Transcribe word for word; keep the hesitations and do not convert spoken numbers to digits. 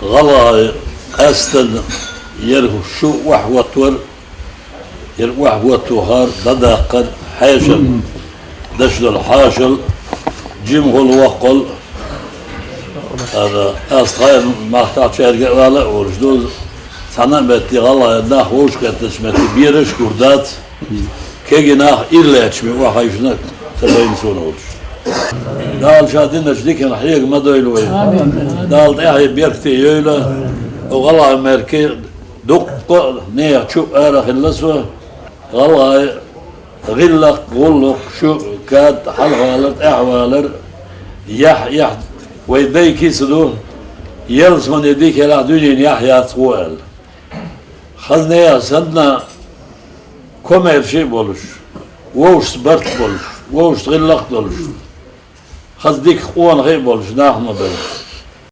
ГӀалгӀай къаьстта ер шу охьахӀоттавар, ер охьахӀоттавахар, дӀадаккхар, хьаьшал, деш дола хьаьшал, жимахула воккхал, ара, аз тхай махкахь чаьрга а вала а волуш ду, цхьана а метте гӀалгӀай нах вовшахкхеттачу метте бераш а гур дац, кегий нах ира лаьтташ бен охьайшна ца байна суна волуш. Дала ша динарчу диканах хьега ма дойла вай. Дала тӀаьхье беркате йойла, оха гӀалгӀай мехкахь дуккха а нехан чу а ара хилла со, гӀалгӀай гӀиллакх, гӀуллакх, шу, кад, хьалхавалар, тӀаьхьавалар, яхь, яхь, вай дай кица ду, ялсамане дика елахь дуьненан яхь яц гӀо аьлла. Хаза нехан санна, комаьрша а болуш, вовшашца барт а болуш, вовшашца гӀиллакх а долуш, хаза дика къонахий а болуш нах ма бара.